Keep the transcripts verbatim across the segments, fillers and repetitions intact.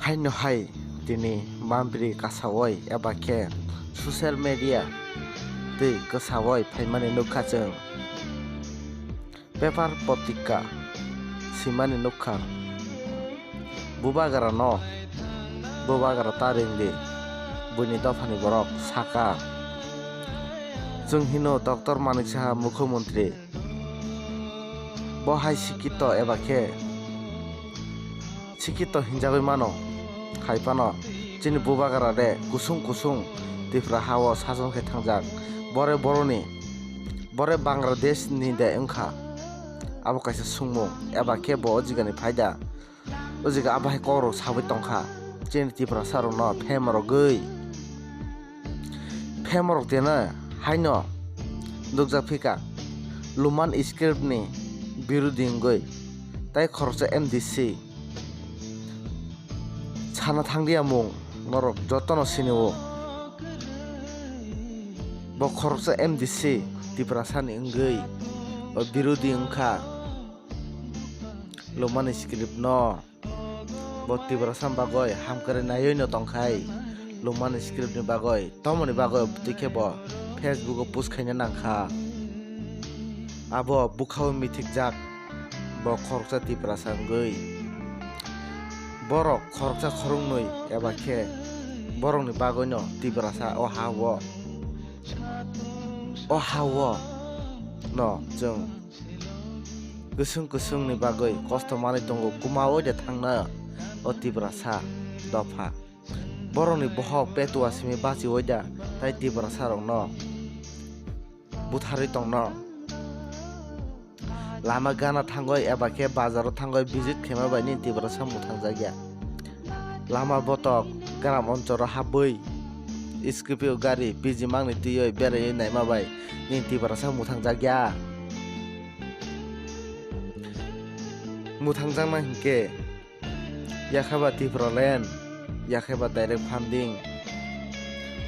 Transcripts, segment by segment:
Haino hai tini mambri kasawi eba khe social media twi kwsawi phaimani nukha chwng. Paper potrika simani nukha. Bubagra no, bubagra ta ringdi, buini dophani borok saka. Chwng hino Doctor Manik Saha Mukhyamantri. Bo hai sikito eba khe sikito hinjagwi mano. Hai phano chini bubagra de kusung kusung Tripura ha-o sason khe thangjak. Bore boroni, bore Bangladesh ni de wngkha. Abo kaisa sungmung, eba khe bo o jigani phaida. O jaga abo hai kokrok sawi tongkha. Chini Tiprasa rokno phemorogwi. Phemorok tene haino nukjak phika Luman script ni birudi wngwi. Tai khoroksa M D C sana thangdiya mung norok jotono sinio. Bo khoroksa M D C Tiprasa ni wngwi o birudi wngkha. Lumani script no bo Tiprasa bagwi hamkrai naiwi no tongkhai. Lumani script ni bagwi, tomoni bagwi twi khe bo Facebook o post khaina nangkha. Abo bwkhao mithikjak, bo khoroksa Tiprasa wngwi. Borok khoroksa khoroknwi eba khe borokni bagwino Tiprasa o ha-o, o ha-o no chwng kwswng kwswngni bagwi kosto manwi tongo, kwmawi de thangna o Tiprasa dopha. Borokni bohok petua simi bachiwi da tai Tiprasa rokno butharwi tongno. Lama gana thangwi eba khe bazaro thangwi visit khaima bai ni Tiprasa muthangjakya. Lama botok gram onchoro habwi Scorpio gari P G mangni twiwi beraiwi naima bai ni Tiprasa muthangjakya. Muthangjakna hinkhe yakheba Tipraland, yakheba direct funding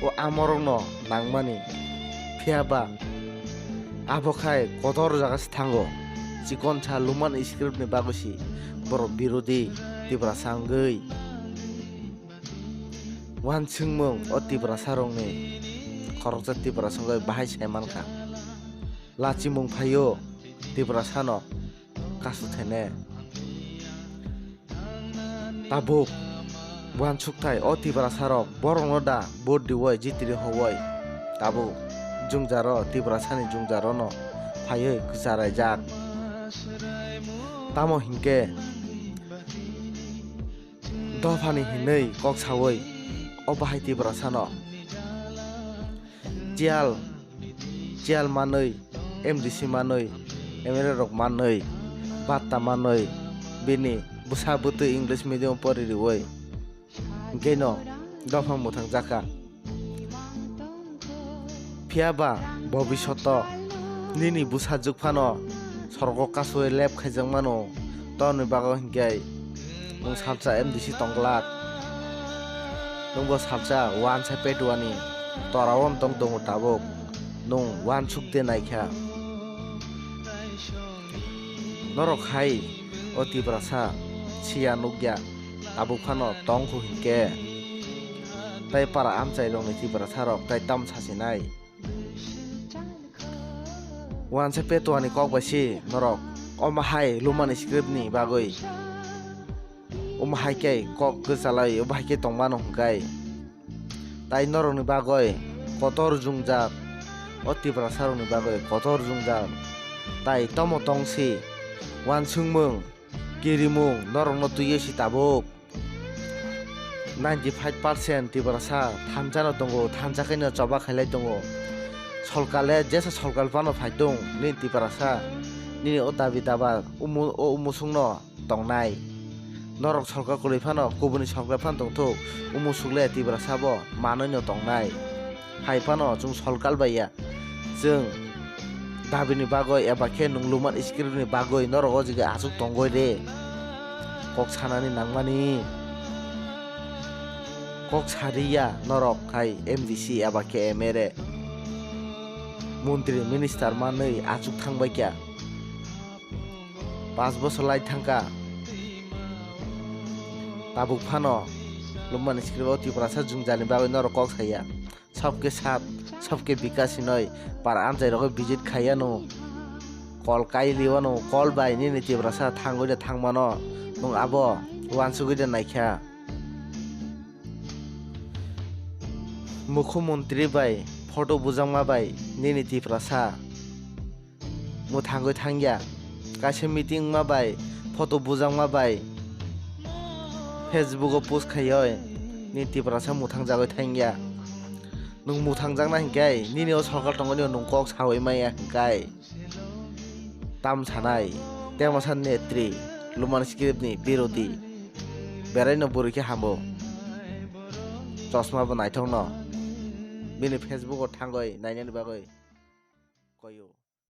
o amorokno nangmani. Phiyaba abo khai kotor jaga se thango, chikon sa Luman script ni bagwi si borok birodi Tiprasa wngwi. Wanswngmung o Tiprasa rokni khoroksa Tiprasa wngwi bahai sai mankha. Lachimung phaio Tiprasa no kasu thene. Tabuk wansukthai o Tiprasa rok borokno da vote diwi jitiri howoi. Tabuk jwngjaro Tiprasa ni jwngjaro no phaiwi kwcharaijak. Tamo hinkhe dophani hinwi kok sawi o bahai Tiprasa no chiyal, chiyal manwi, M D C manwi, M L A rok manwi, batta manwi, bini bwsa bwtwi English medium pori riwi, hinkhe no dophang mwthang jakha. Phiyaba bobishoto nini bwsajwk phano sorgo kasui lep khaijak mano, toni bago hinkhe nwng salsa M D C tongglak. Nwngbo salsa wansa petuani torao tong tongo tabuk, nwng wansuk de naikha. Norok hai o Tiprasa siya nukya, tabuk phano tongkhu hinkhe. Tai para amchairokni Tiprasarok tai tam sasinai. Wansa petuani kok bai si norok omo hai Lumani script ni bagwi. Omo hai khe kok kwchalai, omo hai khe tongmano hwnkhe. Tai norokni bagwi kotor jwngjak, o Tiprasarokni bagwi kotor jwngjak. Tai tomo tongsi, wansukmung, kirimung norokno twiwi si tabuk. Ninety five percent Tiprasa thansa no tongo, thansa khe no choba khailai tongo. Sorkar le jesa sorkar phano phai tong, nini Tiprasa nini o dabi daba umu-, o umusung no tongnai. Norok sorkar kwrwi phano, kubuni sorkar phano tongthok, umusuk le Tiprasa bo manwi no tongnai. Hai phano chwng sorkar bai ya. Chwng dabini bagwi eba khe nwng Lumani script ni bagwi norok o jaga aswk tongwi re. Kok sanani nangmani. Kok sariya norok hai M D C eba khe M L A. Montri minister manwi aswk thangbai kya. Paanch bosor lai thangkha. Tabuk phano Lumani script o Tiprasa jwngjal ni bagwi norok kok saya. Sabke sath, sabke bikas hinoi para amchai rogo visit khaiya no. Kol kai liwa no, kol bai nini Tiprasa thangwi de thangmano. Nwng abo wansugwi de naikha. Mukhyamantri bai photo bujakma bai nini Tiprasa mwthangwi thangya. Kaisa meeting ma bai photo bujakma bai Facebook o post khaioi nini Tiprasa mwthangjagwi thangya. Nwng mwthangjakna hinkhe nini o sorkar tongmani o nwng kok sawi maya hinkai. Tam sanai, Temasa Netri, Lumani script ni birodi. Berai no bwrwi khe hambo. Chosma bo naithok no. Bini Facebook o thangwi nainani bagwi koyo.